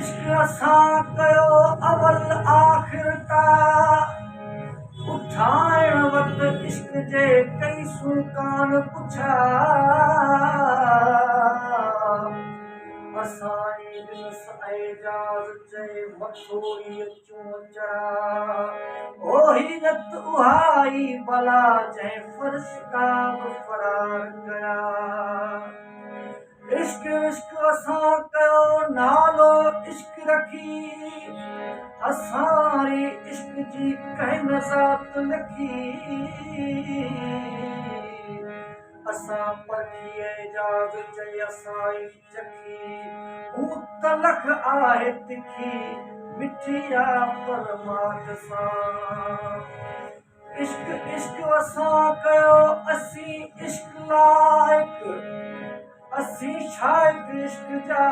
عشق اسان ڪيو اول آخر تا، اٺائڻ وقت عشق جي ڪئيسون ڪان پڇا. اسان ئي ڏنس اعجاز چئي مٿو ئي اچون چرا. او حيرت اها ئي بلا جنهن فرشتا به فرار ڪيا. عشق عشق اسان ڪيو نالو عشق رکي، اسان ري عشق جي ڪنهن نه ذات لکي. اسان پرکي اعجاز چئي اسان ئي چکي، هو تلخ آهي تکي مٺي آ پر ماٺ سان. عشق عشق اسان ڪيو اسين عشق لائق، اسين شائق عشق جا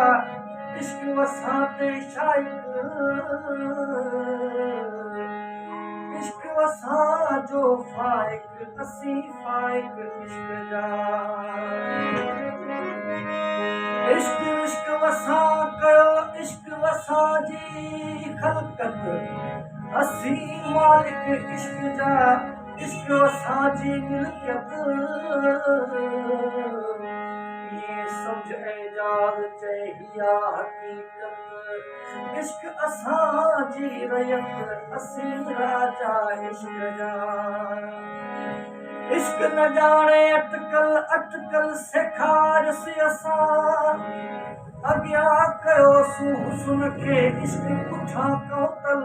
عشق وسان تي شائق. عشق وسان جو فائق اسين فائق عشق جا. عشق عشق وسان ڪيو عشق وسان جي خلقت، اسين مالڪ عشق جا عشق اسان جي ملڪيت. ائين سمجهه اعجاز چئي هي آ حقيقت، عشق اسان جي رعيت اسين راجا عشق جا. عشق نه ڄاڻي اٽڪل اٽڪل سيکاريس اسان، اڳيان ڪيوسون حسن کي عشق پٺان ڪوتل.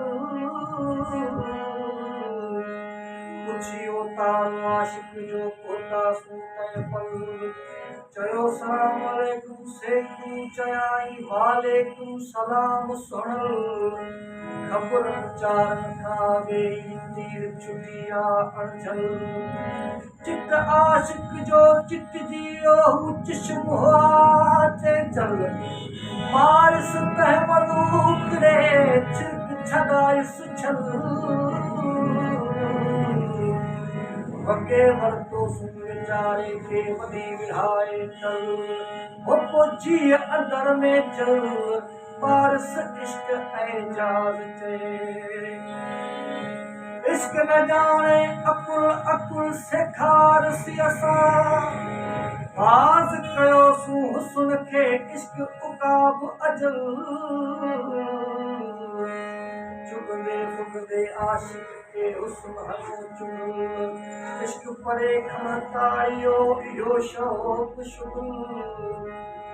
پڇي اوتار عاشق جو پهتاسون تنهن پل، چيو سلام عليڪم سيڪون چيائين وعليڪم سلام سهڻل. خبرن چارن کان اڳي ئي تير ڇٽي آ اڻجهل. چت عاشق جو چٽجي ويو هو چشم هئا چيچل. ماريس تنهن ملوڪ ري ڇرڪ ڇڏايس ڇل. وڳي ورتوسون ويچاري کي وڌي وهائي ٽل. هو پوء جيء اندر ۾ جل پارس عشق اعجاز چئي. عشق نه ڄاڻي عقل عقل سيکارس اسان. باز ڪيوسون حسن کي عشق عقاب اجل. چڳندي ڦڳندي عاشق کي حسن هنيو چغل. عشق پري کان تاڙيو اهو شوق شغل.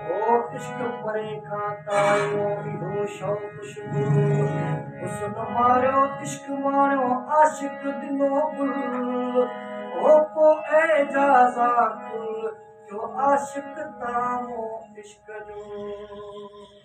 هو عشق پري کان تاڙيو اهو شوق شغل. حسن ماريو عشق ماڻيو عاشق ڏنو گل. هو پو اعجاز آ ڪل ٿيو عاشق طعامو عشق جو.